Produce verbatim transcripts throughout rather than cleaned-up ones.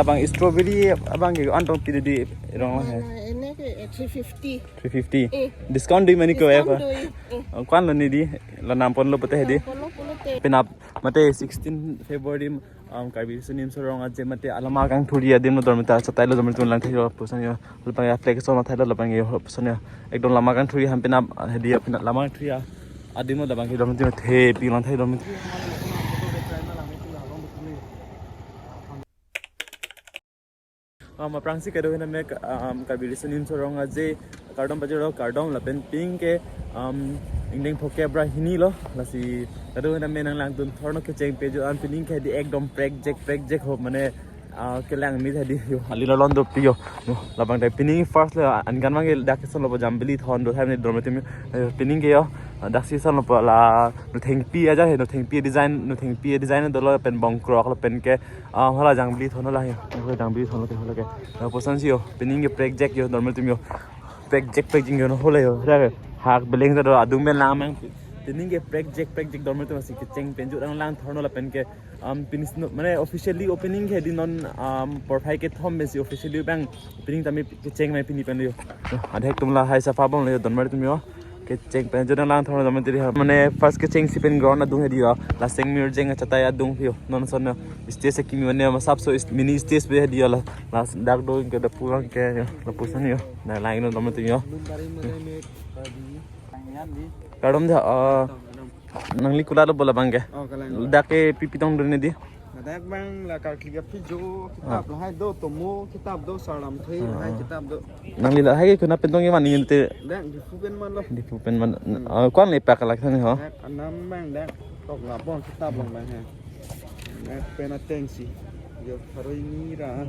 Abang strawberry abang ke an tong pidi di rong he. Ene ke three fifty. Three fifty. Eh. Discount do mani ko ya. Discount do, eh. Kwan lo ni di, la namponlo pute di. Namponlo pute. Penap mate sixteen February, um, Karbi Riso Nimso Rong Aje mate alama kangthuri adim lo dormita chatai lo dormita lang thai lo puson yo. Lapang ya flag so na thai lo lapang yo puson yo. Ekdom lama kangthuri ham penap hedi ya penap lama kangthuri ya. Adim lo labang ke dormita the pi lang thai dormita. Um, aphrangsi kado hena me, um, Karbi Riso Nimso Rong Aje kardom pajirlo kardom lapen pining ke, um, ingdeng phokep ra hini lo lasi kado hena me nang langdun thorno kecheng pejo an pining ke di ekdom prekjek prekjek ho mane, ah, kelang mi tadi yo ali lo lon do pi yo. Yo, labang dai pining first le an kan mang ke dak son lo jambili thon do tha ne dormita yo pining ke yo. Dak si son lo la nuthengpi aja he nuthengpi design nuthengpi design dolo pen bongkrok lapen ke ah, hala jambili thon hala yo. Hala jambili thon lo ke hala ke. Lapuson si yo. Pining ke prekjek yo dormita yo. Prekjek prekjek yo no hala yo. Hala ke. Hak beleng ta do adung pen lang mang. Pining ke prekjek prekjek dormita yo si kecheng penjo lang lang thorno lapen ke. Um, pining no, mane officially opening ke di non, um, porphai kethom pensi officially bang opening tame kecheng mai pini pen yo. Adhek tum lahai safa bom lo yo dormita yo. Kecheng pen jo nang lang thorno dormita yo. Mane first kecheng si pen ground adung hedi yo. Laseng mir jeng chatai adung yo. Non son yo. Stage kimi mane masap so is-, mini stage pe hedi yo la. Last dak do ke da pulang ke yo. Lapuson yo. Na lang no dormita yo. Kardom ja, ah, nangli kulat lo bola bang ke. Oh, kalang. Dak ke pi pi tong dun di. Ladak bang la karkli aphi jo kitab lahai do tomo kitab do sarlamthe lahai kitab do. Nangli lahai ke kuna pen tong ke mani te. Dak Diphu pen man lo. Diphu pen man. Ah, kwan le pak lak thani ho. Dak anam bang dak tok lapon kitab long bang he. Dak pen ateng si. Yo pharo ini ra.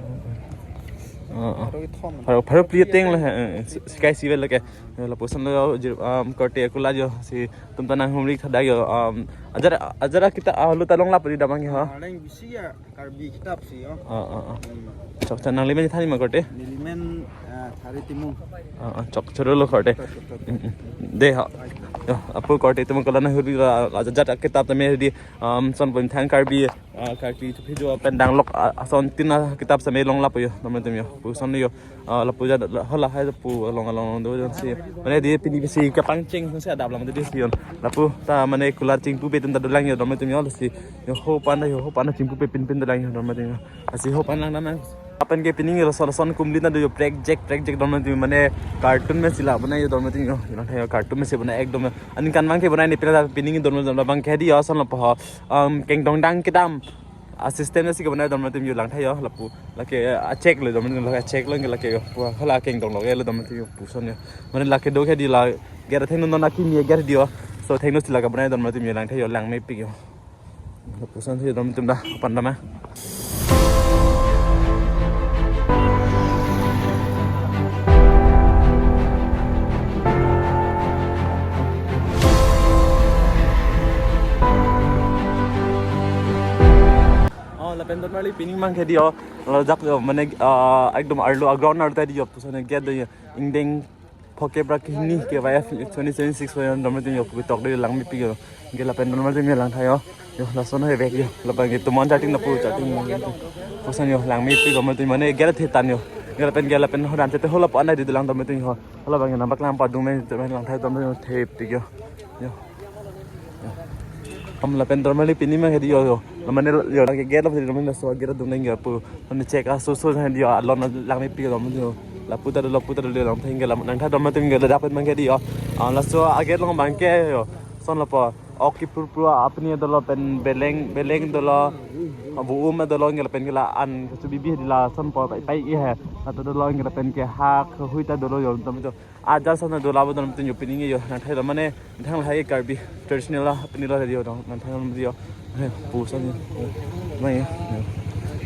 Ah, ah. Pharo thom. Pharo pharo phli ateng lo he. Eh, si-, sikai si vel ke. Yo lapuson lo yo, jir-, um, korte kulat yo si tum ta nanghumri thadak yo, um, ajat ajat kita ahlu ta long lap di damang ha. Paling bisi ya Karbi kitab si yo. Ah, ah, ah. Hmm. Chok cha nangli men thani ma korte. Neli men, ah, Thari Timung. Ah, ah, chok choro lo korte. Chok, chok, chok. Mm, mm. De ha. Yo, apu korte tum kala nanghumri la ajat kitab tame di, um, son pon thang Karbi, ah, Karbi tu phi jo pen danglok, ah, ason tin a kitab same long lap yo, dormita yo. Puson yo. Ah, lapu ja la, hala hai lapu along along do jon si. Mane di pini bisi kapangcheng si adap lam di si yon. Lapu ta mane kulat chingpu pe tum ta dolang yo dormita yo si. Yo ho pan da yo ho pan da chingpu pe pin pin dolang yo dormita yo. Asi ho pan lang nang. Apen ke pining yo son son kumli na do yo prekjek prekjek dormita yo mane cartoon me sila bana yo dormita yo. Yo na yo cartoon me si bana ekdom. Ani kan mang ke bana ni pina pining dormita yo bang ke di yo son lapu ho. Um, kengdong dang kedam. Assistant si ke bana dormita yo lang tha yo lapu. Lake a check lo dormita yo lake check lo lake yo. Pu hala kengdong lo ke lo dormita yo puson yo. Mane lake do ke di la ger thengno non akimi ger di yo. So thengno sila ke bana dormita yo lang tha yo lang me pi yo. Lapuson si dormita yo da pan dama. Oh, lapen dormita yo pining mang ke di yo. Lo jak yo mane, ah, ekdom arlo a ground arlo ta di yo puson gate do yo. Ingdeng phokep ra kehini K Y F twenty twenty-six yo dormita yo pu tok de lang mi pi yo. Ke lapen dormita yo lang tha yo. Yo lason he vek yo. Lapen ke tumon chatting na pu chatting. Puson yo lang mi pi dormita yo mane gela the tan yo. Ke lapen ke lapen ho dan te ho lapu anai di lang dormita yo. Hala bang nang bak lang padung me te lang tha dormita yo the pi yo. Yo. Yo. Ham lapen dormita yo pining mang ke di yo yo. Mane yo lake gate lo dormita yo so gate dung neng yo pu. Mane check aso so di yo alon lang mi pi dormita yo. Lapu ta lapu ta lang theng ke lam nang tha dormita yo ladak pen mang ke di yo. Ah, laso a gate long bang ke yo. Son lapu. Ok ki purpur apni dolo pen beleng beleng dolo. Bu um dolo ngel pen ke la an kesu bibi di lason po pai pai he. Ata dolo ngel pen ke hak hui ta dolo yo dormita yo. Aja sana dola bo dormita yo pining yo nang tha lo mane thang lahai Karbi traditional la pining lo yo nang thang lo yo. He, puson yo. Mai yo.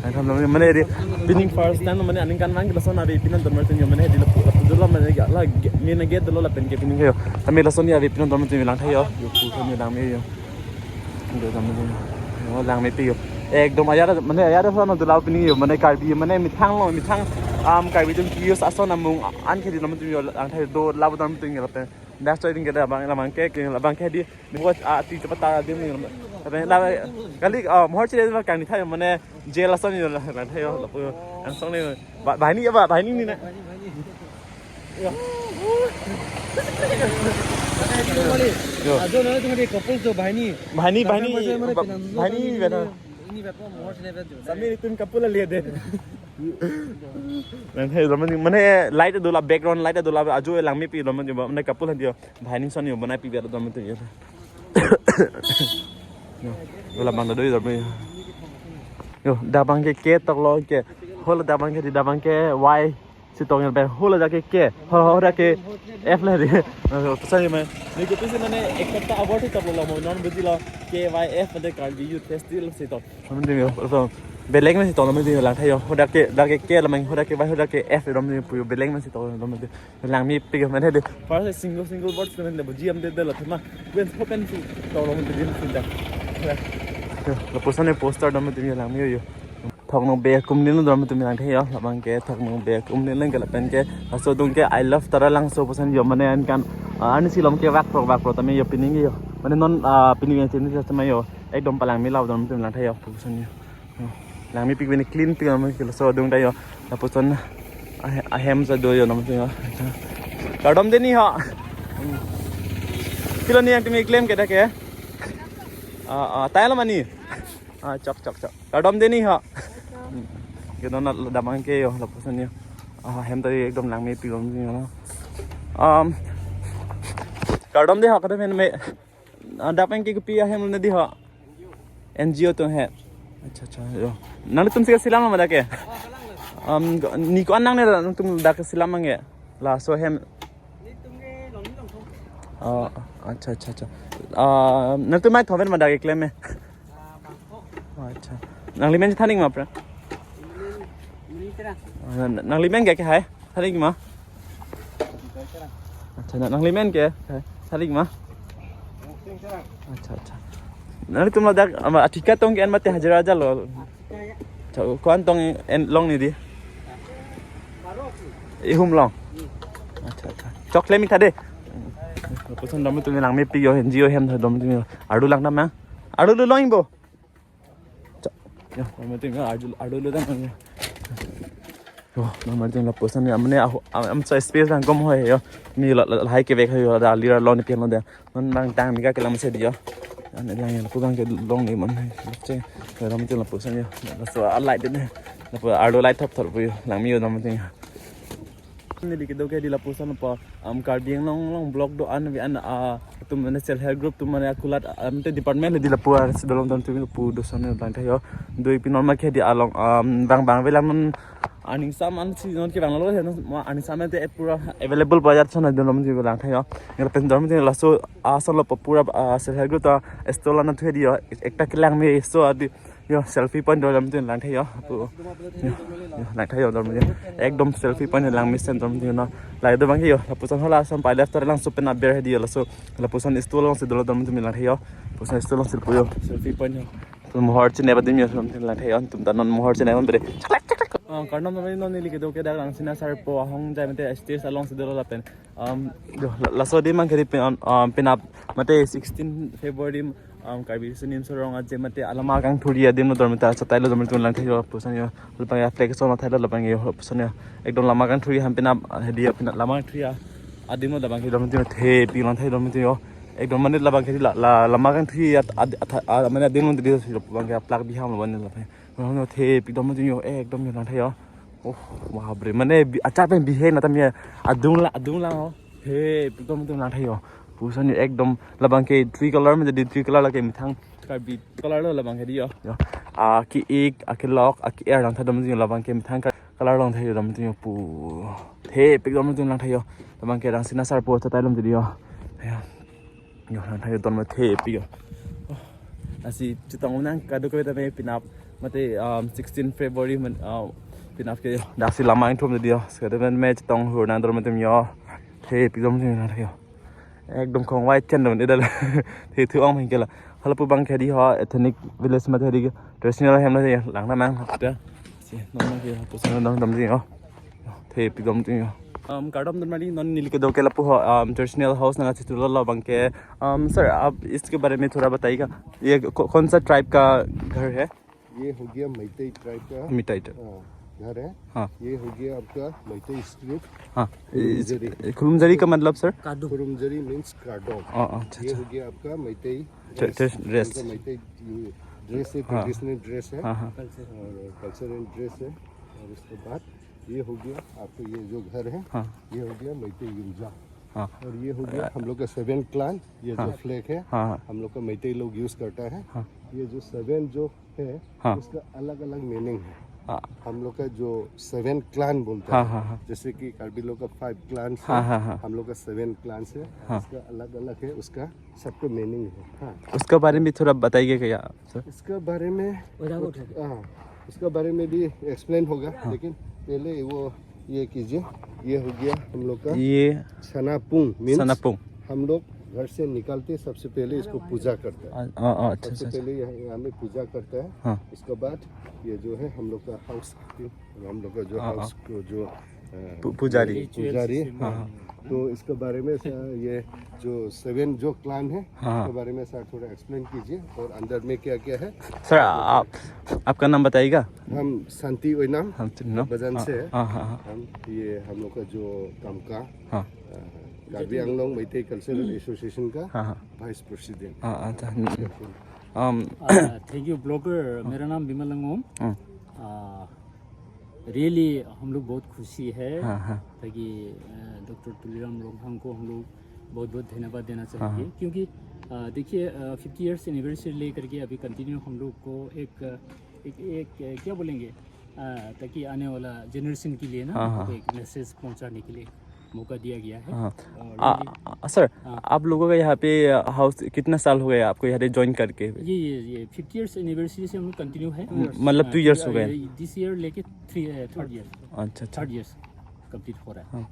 Nang thang lo mane di pining first time mane aning kan mang ke lason ave pining dormita yo mane di lapu lapu dola mane ya la mina gate dola lapen ke pining yo. Kami lason ya ave pining dormita yo lang tha yo. Yo puson yo dang me yo. Yo dormita yo. Yo lang me pi yo. Ekdom ayar mane ayar sana dola pining yo mane Karbi mane methang lo methang, um, Karbi atum ki-use ason amung an ke di dormita yo lang tha yo dola bo dormita yo lapen. Dak soi ding ke dak abang, labang ke, ke labang ke di. Buat, ah, ti cepat tara di ni. Tapi dak kali, ah, mohor cile ba kang ni thai mane jail ason ni la, la thai yo, lapu angsong ni. Ba, bahini ya ba, bahini ni na. Yo. Ajo na tum di couple jo bahini. Bahini, bahini, bahini, bahini. Ini beko mohor cile beko. Sambil itu couple lihat deh. Nang hai, mane light dola, background light dola, ajo langmepi, mane couple han diyo. Bahini son yo, banai pi biar dam tu yo. Yo, labang do yo. Yo, dak abang ke ke tok lo ke. Hol dak abang ke di, dak abang ke Y si tong yo pen. Hol dak ke ke. Hol, hol dak ke F le di. Pesan yo mane. Ni ke pisi mane ek sapta abor si tok lo mo non buji lo. K Y F ade Karbi Youth Festival si tok. Mane yo, so beleng mane si tok mane yo lang thai yo. Hol dak ke, dak ke ke lamang, hol dak ke Y, hol dak ke F lam yo puyo beleng mane si tok mane. Langmepi mane de. First single single words mane de buji am de de la thema. When open to tolong de din sinda. Lapuson e poster dam tu langme yo. Thokno be kum din dam tu lang thai yo. Labang ke thokno be kum din lang ke lapen ke. Laso adung ke I love Taralangso puson yo mane an kan. Ah, ani silom ke vak pro vak pro tame yo pining yo. Mane non, ah, pining yang sini sama yo. Ekdom palangme lo dam tu lang thai yo puson yo. Langmepi mane clean pi mane ke laso adung ta yo. Lapuson ahe-, ahem sa do yo nam yo. Kardom dei ni ho. Pilo ni yang timi claim ke dak ke. Ah, ah, tayo lo mani. Ah, chok, chok, chok. Kardom dei ni ho. Ke non dak abang ke yo lapuson yo. Ah, ahem ta ekdom langmepi yo. Um, kardom dei ho, kardom dei me. Ah, dak pen ke kopi ahem lo ne di ho. N G O atum he. Acha, acha, yo. Nangtum si selam ma dak ke? Um, ni ko-an nangne nangtum dak selam ma ke? Laso ahem. Oh, acha, acha, acha. Ah, nangtum mai thoven ma dak ke claim me? Acha. Nangli men thaning ma pra? Ah, nangli men ke ke hai? Thaling ma? Acha, na, nangli men ke? Thaling ma? Acha, acha. Nanglitum ladak ama athika tong ke-en mate hajira aja lo. Acha, ko-an tong en long ni di? Ihum long. Acha, acha. Chok le mi tha dei. Lapuson dam tu langmepi yo, N G O ahem dam tu. Ardu lang dam ma? Ardu lo long bo. Cha-, ya, mane ting ardu, ardu lo dam ya. Yo, mane ting lapuson ya, mane aho, am, am sa space dang kom hoi yo. Mi la, la, lahai kevek hoi yo, dak alir along ni pian lo dei. Non bang tang mi ka kelang mesen di yo. An lang ya, lapu bang ke long ni mane. Che, ya, mane ting lapuson yo. Laso a light dei. Lapu ardu light thop thop pu yo. Langme yo mane ting. Neli kedo ke di lapuson pa, um, Karbi Anglong along block do-an ave an, ah, atum mane self help group atum mane akulat, um, te department le di lapu ar si dolong dam tu pu do son lang thai yo. Dui pi non ma ke di along, um, bang bang avelang non aning sam an si non ke bang lo he non ma aning sam te pura available bajar son dam tu lang thai yo. Neli pen dam tu laso ason lo pa pura, ah, self help group ta stall an thu di yo. Ekta kelang me so adi Yo, selfie point do dam tin lang thai yo. Apu. Yo, yo, lang thai yo dam yo. Ekdom selfie point lang mesen dam tin na. Lai do bang yo. Lapuson hala sam pai left Taralangso pen aber he di yo laso. Lapuson stall along si dolo dam tin lang thai yo. Lapuson stall along si pu yo. Selfie point yo. Tum mohor chine ba dim yo dam tin lang thai yo. Tum ta non mohor chine ba bre. Ah, karnam non neli kedo ke dak Rangsina Sarpo ahong jai mate stage along si dolo lapen. Um, yo, la-, laso adim abang ke di pen, um, penap mate sixteen February, um, Karbi Riso Nimso Rong Aje mate alama kangthuri adim lo dor mate achatai lo dor mate lang thai yo lapuson yo. Lapang ya flag so ma thai lo lapang yo lapuson yo. Ekdom lama kangthuri ham penap, ah, he di ya penap lama kangthuri ya. Adim lo labang ke dor mate thepik lang thai dor mate yo. Ekdom mane labang ke di la, la, lama kangthuri at, at, at, at, mane adim lo di lapang ke plak biham lo ban lapang. Dor mate thepik dor mate yo, ekdom yo lang thai yo. Oh, wah bre, mane bi-, achar pen bihek na tam ya. Adung la, adung la ho. He, putum putum lang thai yo. Puson yo ekdom labang ke three color mane di three color lake methang. Karbi color lo labang ke di yo. Yo. Aki-ik, akilok, aki-er lang thai dam yo labang ke methang ka-, color long thai yo dam yo pu. Thepik dam yo lang thai yo. Labang ke Rangsina Sarpo achatai lom di yo. Yo. Yo, lang thai yo dor mate thepik yo. Oh, lasi chetong nang kado kave tame penap mate, um, sixteen February man, uh, penap ke yo. Dak si lama ingthum di yo. Sekade men me chetong hur nang dor mate yo. Thepik dam yo lang thai yo. Ekdom khong vai chen dam di dal. Thethu ong mengke la. Hala pu bang ke di ho ethnic village mate di traditional hem la yo. Lang na mang. Da. Si, nong nong ke yo. Puson nong dam di yo. Thepik dam yo. Um, kardom donmali, non neli kedo ke lapu ho, um, traditional house nangkachethulo labang ke. Um, sir, आप इसके बारे में थोड़ा बताइएगा, ये कौ-, कौन सा ट्राइब का घर है? ये हो गया मैतेई ट्राइब का, Meitei tribe। हाँ, घर है। हाँ। ये हो गया आपका मैतेई स्क्रिप्ट। हाँ। Khulumjari। Khulumjari का मतलब, सर? Kadom। Khulumjari मीन्स कार्डोम। हाँ, हाँ, अच्छा, ये अच्छा। हो गया आपका Meitei tray-, dress. Tray-, dress. उनका मैतेई ड्रेस है, हाँ। ट्रेडिशनल ड्रेस है। हाँ, हाँ। और कल्चरल ड्रेस है। और उसके बाद ये हो गया आपको, ये जो घर है, हाँ। ये हो गया मैतेई युमजा। हाँ। और ये हो गया अ, हम लोग का सेवन क्लान, ये जो हाँ। फ्लैग है, हाँ, हाँ। हम लोग का मैतेई लोग यूज़ करता है। हाँ। ये जो सेवन जो है, हाँ। उसका अलग-अलग मीनिंग है। हाँ। हम लोग का जो सेवन क्लान बोलता हाँ, है, हाँ, हाँ। जैसे कि कार्बी लोग का फाइव क्लान्स हाँ, है, हाँ, हाँ। हम लोग का सेवन क्लान्स है, हाँ। उसका अलग-अलग है, उसका सबका मीनिंग है। हाँ। उसका बारे में थोड़ा बताइए क्या, सर? इसका बारे में, हाँ, उसका बारे में भी एक्सप्लेन होगा, हाँ। लेकिन पहले वो ये कीजिए, ये हो गया हम लोग का ये सनापुंग, मीन्स सनापुंग। हम लोग घर से निकलते सबसे पहले इसको पूजा करता है। आ, आ, आ, अच्छा, सबसे अच्छा, अच्छा। पहले यहाँ, यहाँ में पूजा करता है। हाँ। उसके बाद ये जो है हम लोग का हाउस, हम लोग का जो हाँ, हाउस हाँ। को जो, अ, पु-, पुजारी। पुजारी। हाँ, हाँ। तो इसके बारे में स-, ये जो सेवन जो क्लान है, हाँ। इसके बारे में सर थोड़ा एक्सप्लेन कीजिए और अंदर में क्या क्या है। सर, आप, आपका नाम बताइएगा? हम शांति ओइनाम, शांति ओइनाम। बजान से हाँ, है। हाँ, हाँ, हाँ। हम, ये हम लोग का जो कामका, हाँ। अ, कार्बी आंगलोंग मैतेई कल्चरल एसोसिएशन का हाँ, हाँ। Vice president. हाँ, अच्छा। बिल्कुल। Um, आ, थैंक यू ब्लॉगर, मेरा नाम बिमल लंगोम। हम्म। आ, रियली हम लोग बहुत खुशी है हाँ, हाँ। ताकि, अ, डॉक्टर तुलीराम रोंगथांग को हम लोग बहुत बहुत धन्यवाद देना हाँ, चाहेंगे, हाँ। क्योंकि, अ, देखिए, अ, फिफ्टी ईयर्स एनिवर्सरी लेकर के अभी कंटिन्यू हम लोग को एक, एक, एक, क्या बोलेंगे, अ, ताकि आने वाला जनरेशन के लिए ना हाँ, हाँ। एक मैसेज पहुंचाने के लिए मौका दिया गया है। हाँ। और आ, really आ, सर, हाँ। आप लोगों का यहाँ पे, अ, हाउस कितना साल हो गया आपको यहाँ पे ज्वाइन करके? ये, ये, ये फिफ्टी ईयर्स एनिवर्सरी से हम लोग कंटिन्यू है। म-, मतलब हाँ, टू ईयर्स हो गए? ये, दिस ईयर लेके थ्री, अ, थर्ड ईयर। अच्छा, अच्छा। थर्ड ईयर्स कंप्लीट हो रहा है। हाँ।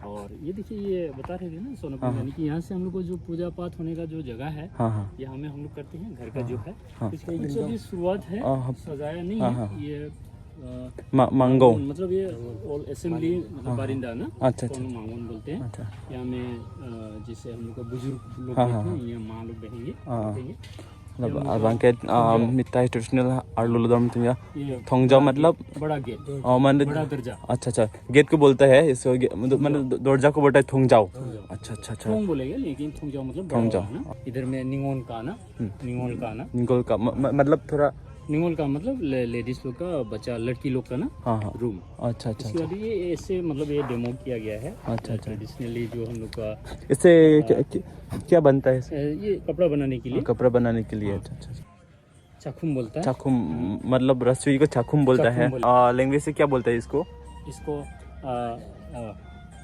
और ये देखिए, ये बता रहे थे ना सोनापुर हाँ, हाँ। यानी कि यहाँ से हम लोग को जो पूजा पाठ होने का जो जगह है, हाँ, हाँ। यहाँ में हम लोग करते हैं, घर का हाँ, जो है। हाँ। इसका कुछ अभी शुरुआत है, हाँ, हाँ। सजाया नहीं हाँ, है। हाँ। ये अ, मा-, मांगो। मतलब ये ऑल असेंबली, मतलब हाँ, हाँ। बारिंदा ना, अच्छा, अच्छा। कौन मांगोन बोलते हैं। अच्छा। यहाँ में, अ, जैसे हम लोग का बुजुर्ग लोग हाँ, बैठे हाँ, हैं, हाँ। यहाँ माँ लोग बैठेंगे, हाँ, हाँ। बैठेंगे। मतलब, यहाँ मतलब, abangke, अ, जो मिताई ट्रेडिशनल arlo lodam tunya। ये थोंगजाव बड़ा मतलब? गेट, बड़ा गेट। अ, माने बड़ा दरजा। अच्छा, अच्छा। गेट को बोलता है, इसको गे-, मतलब, माने थोंगजाव। द-, दरजा को बोलता है थोंगजाव। थोंगजाव। अच्छा, अच्छा, अच्छा। थोंग बोलेंगे, लेकिन थोंगजाव मतलब बड़ा थोंगजाव। वाला ना। इधर में निंगोन का ना, हम्म। निंगोन का ना। निंगोन का म-, म-, मतलब थोड़ा निंगोल का मतलब ले-, लेडीज लोग का, बच्चा, लड़की लोग का ना, हाँ, हाँ। रूम। अच्छा, अच्छा, इसके अच्छा। बाद ये ऐसे, मतलब, ये डेमो किया गया है। अच्छा, अच्छा। ट्रेडिशनली जो हम लोग का, इससे अ, क्या, क्या, क्या बनता है इससे? अ, ये कपड़ा बनाने के लिए। हाँ, कपड़ा बनाने के लिए, हाँ। अच्छा, अच्छा, अच्छा। चाखुम बोलता है। चाखुम, मतलब, रसोई को चाखुम बोलता चाखुम है। बोलते हैं। अ, लैंग्वेज से क्या बोलता है इसको? इसको, अ, अ,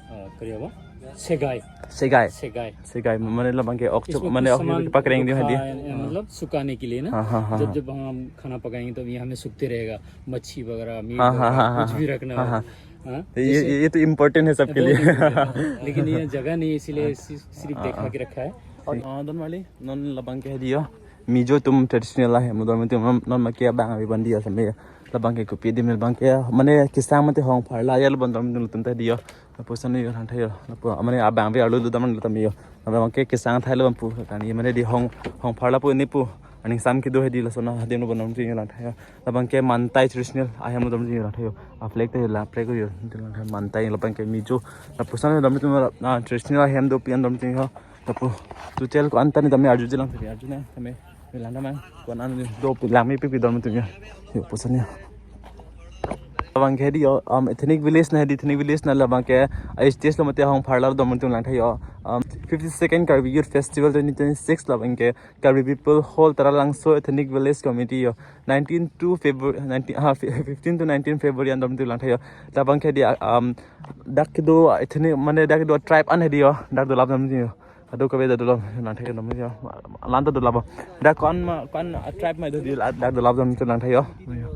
अ, करिएगा, सेगाई। सेगाई। सेगाई। सेगाई, माने labangke ok, इसमें माने कुछ ok सामान pakreng dio rukha hadi। है, मतलब सुखाने के लिए ना। हाँ, हाँ, हाँ, जब, हाँ। जब हम खाना पकाएंगे तो ये हमें सूखते रहेगा, मच्छी वगैरह, मीट हाँ, हाँ, वगैरह, हाँ, हाँ, कुछ भी हाँ। रखना हाँ, हो। हाँ। हाँ, तो ये, जैसे ये, ये तो इम्पोर्टेंट है सबके बहुत लिए। इम्पोर्टेंट है। लेकिन ये जगह नहीं है, इसीलिए हाँ। सि-, सिर्फ हाँ, देखा हाँ। के रखा है। और हाँ, don mali, non labangke hadi yo. Mizo atum traditional ahem do-an atum non, non make abang avi bandi asam ya. Labangke kopi di mel bangke ya. Mane kesang mate hong pharla ya lo bondom dun tum ta di yo. Lapuson yo lang tha yo. Lapu mane abang avi arlo lodam lo tame yo. Labangke kesang thai lo bang pu kani mane di hong, hong pharla pu ni pu. Aning sam kedo hadi lason hadi no bondom dun yo lang tha yo. Labangke Mantai traditional ahem lodam dun yo lang tha yo. A flag ta yo la flag yo. Dun lang tha Mantai labangke Mizo. Lapuson yo dam tum la, ah, traditional ahem do pi-an dam tum yo. Lapu, tu chel ko-an ta ni tame arju jilang tame arju ne tame. Milang damang, ko-an an do pilang mi pipi dam tum yo. Yo puson yo. Labangke hadi yo, um, ethnic village na hadi, ethnic village na labangke, uh, stage lo mate hong pharla dam tum lang tha yo. Um, fifty-second Karbi Youth Festival twenty twenty-six labangke, Karbi People Hall Taralangso Ethnic Village Committee yo. Nineteen to February, nineteen, ah, fifteen to nineteen February an dam tum lang tha yo. Labangke hadi, um, dak kedo ethnic, mane dak kedo tribe an hadi yo, dak dolap dam tum yo. Kadokave dak dolap, lang tha yo dam yo. Lan ta dolap. Dak ko-an ma, ko-an tribe ma do di la, dak dolap dam tum lang tha yo. Yo,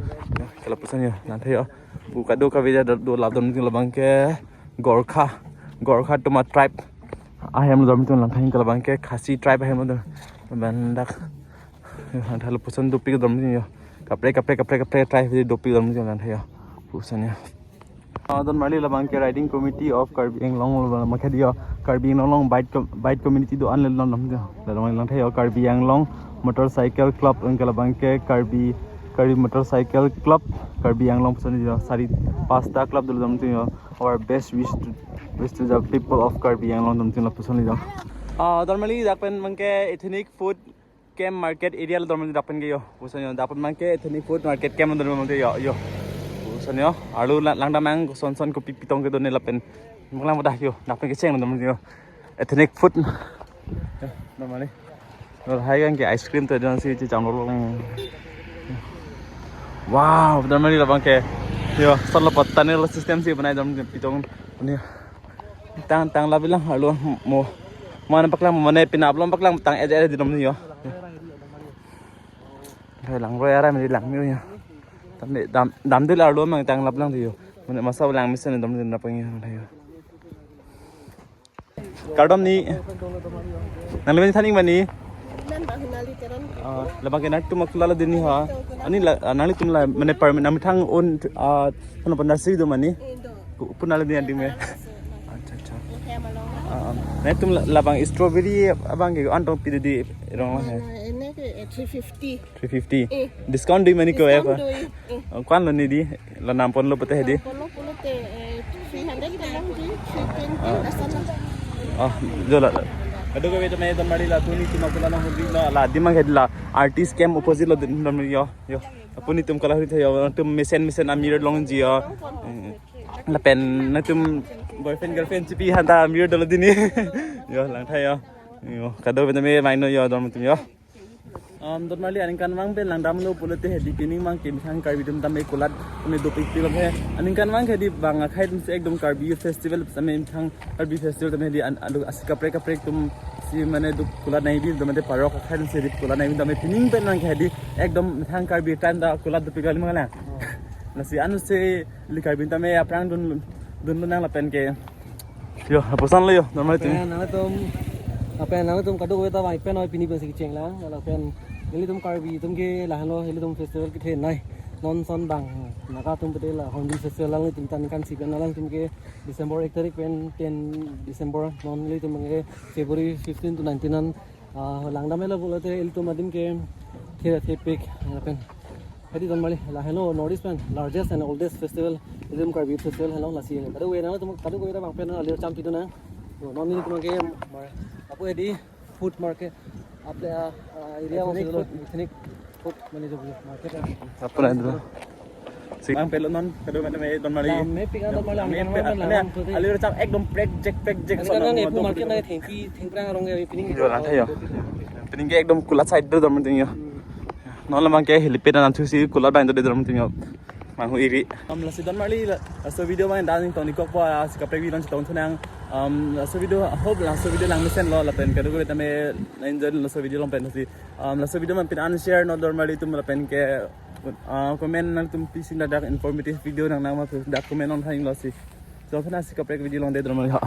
ke lapuson yo, lang tha yo. Pu kadokave dak dolap dam tum labangke Gorkha, Gorkha atum a tribe ahem dam tum lang tha yo, ke labangke Khasi tribe ahem dam. Lapen dak, yo, lang tha lapuson dopik dam yo. Kaprek, kaprek, kaprek, kaprek tribe dopik dam yo lang tha yo. Puson yo. Ah, don marli, labang ke riding committee of Karbi Anglong, labang ke dia Karbi Anglong along bike com-, bike community do-an le lon lam dia. Labang lang thayo Karbi Anglong Motorcycle Club, anke labang ke Karbi, Karbi Motorcycle Club Karbi Anglong puson dia, sari pasta club dolo dam tio. Our best wish to, wish to the people of Karbi Anglong dam tio puson dia. Ah, don marli, dak pen abang ke ethnic food camp market area lo don marli, dak pen ke yo. Puson yo, dak pen abang ke ethnic food market camp lo don marli yo, yo. Puson yo, arlo la-, langdam abang koson son kopi pitong kedo ne lapen. Manglang pada yo, dak pen kecheng lo don marli yo. Ethnic food. Yo, don marli. Lo hai kan ke ice cream to don si checham lo. Wow, don marli, labang ke. Yo, son lo pot tunnel system si banai don pitong. Ni. Tang, tang labilang arlo mo. Mana paklang, mana pina ablong paklang tang ede ede didom ni yo. Hai lang roi aram di lang ni yo. Tam dam, dam dil arlo mang tang labilang di yo. Mana masa lang mesen dom ni na pang yo. Kardom ni. Nang lebih thaning mani. Nan ba hunali teron. Ah, labang ke nangtum akula la dini ha. Ani la, ah, nanglitum la, mane permanent nangtum own, ah, puna puna si do mani. Indo. Pu-, puna la dini adi me. Acha, acha. Oke, malong. Ah, ah. Nangtum la, labang strawberry abang ke an tong pidi di rong la he. Mana ini ke, eh, three fifty. Three fifty. Eh. Discount do mani ko ya. Discount do, eh. Oh, kwan lo ni di. La nam pon lo pute di. Polo polo te, eh, three hundred ka lang di, three twenty. Ah. Asal lang. Ah, jo la. Kadokave tame don marli, la puni tum akula nang hurbi la, la dim abang ke la artist camp opposite lo don marli yo. Yo. Puni tum kala hurbi yo. Tum mesen mesen a mirror longji yo. Eh. Lapen nangtum boyfriend girlfriend chipi aphan ta mirror dolo dini. Yo, lang thayo. Yo, kadokave tame maino yo don tum yo. Um, don marli, aningkanvang pen langdamlo pulote hedi pining abang ke methang Karbi atum tame kulat tame dopik pilom he. Aningkanvang ke hedi bang akhai atum si ekdom Karbi festival tame methang Karbi festival tame hedi an, alu asi kaprek kaprek atum si mane dop kulat nangpi do mate parok akhai atum si hedi kulat nangpi tame pining pen abang ke hedi ekdom methang Karbi time ta kulat dopik kali mangala. Lasi ansi ili Karbi tame aphrang dun, dunlo nang lapen ke. Yo, lapuson lo yo, don marli tame. Pen, nangtum, apen, nangtum kadokave ta vang pen oi pini pensi kecheng lang, lapen, nelitum Karbi atum ke lahenlo, ilitum festival kethenei, non son abang, Naga atum pute la Hornbill Festival lang ilitum tan kan si pen lang ilitum ke December ek tarik pen ten December, non ilitum ke February fifteen to nineteen an, ah, langdam helo pulote ilitum adim ke thira thepik, lapen. Hedi don marli, lahenlo North East pen largest and oldest festival, ilitum Karbi festival henlo lasi. Kadokave nangtum, kadokave ta abang pen alir cham pitu na. To, non nelitum ke mar, apo hedi food market, aple, ah, ah, area ethnic food, ethnic food mane jo market. Apuna itu. Si abang pelo non, kadokave tame don marli. Dame pika don marli, dame aningkanvang pen pen lang, lang, alir cham ekdom prekjek prekjek. Aningkanvang son ne mo food market dong. Na thengpi, thengprang arong ke pining. Jo lang thayo. Pining ke ekdom kulat side do don marli yo. Hmm. Non labang ke helipad an thusi kulat abang do dram tum yo. Manghu iri. Um, lasi don marli la, laso video abang dan tong ni kok po, ah, si kaprek video chetong thunang. Um, laso video, hope laso video lang mesen lo lapen kadokave tame enjoy laso video along pen si. Um, laso video abang pin an share non don marli tum lapen ke, ah, comment nangtum pisi ladak informative video nang nang ma dak comment on thaning lo si. So, pina si kaprek video along de don marli ha.